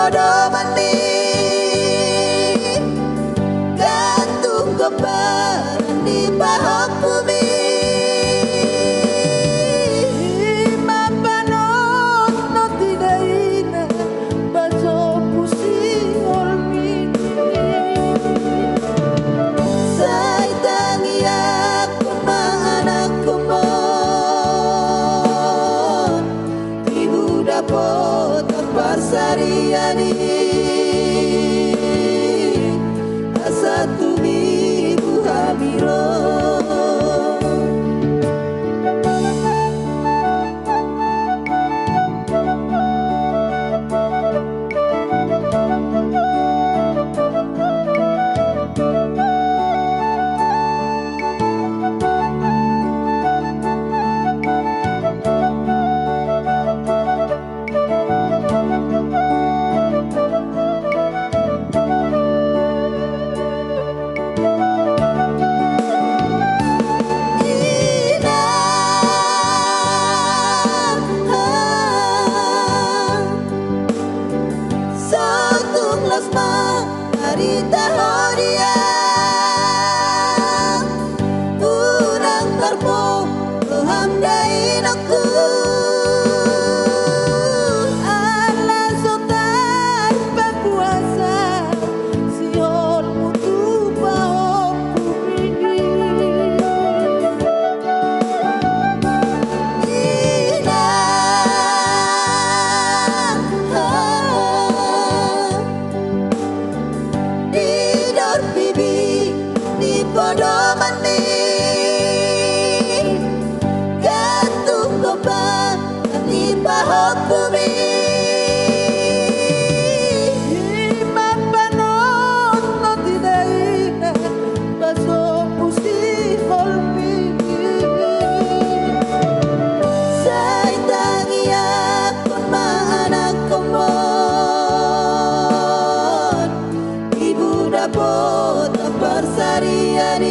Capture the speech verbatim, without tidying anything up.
Domanmi, gantung gombaran ni pahompumi. I ma panonton di daina, pasombu siholmi. Sai tangiangkon ma anakkonmon, tibu dapotan parsarian i, asa tumibu hami ro. Inang, so tung las ma barita ho di au, unang tarpompo ham da inongku. Ala so tarpakuasa siholmu tu pahompumi. Inang, didok bibi ni podomanmi, gantung gombaran ni pahompumi. I ma panonton di daina, pasombu siholmi. Sai tangiangkon ma anakkonmon, tibu dapotan parsarian i,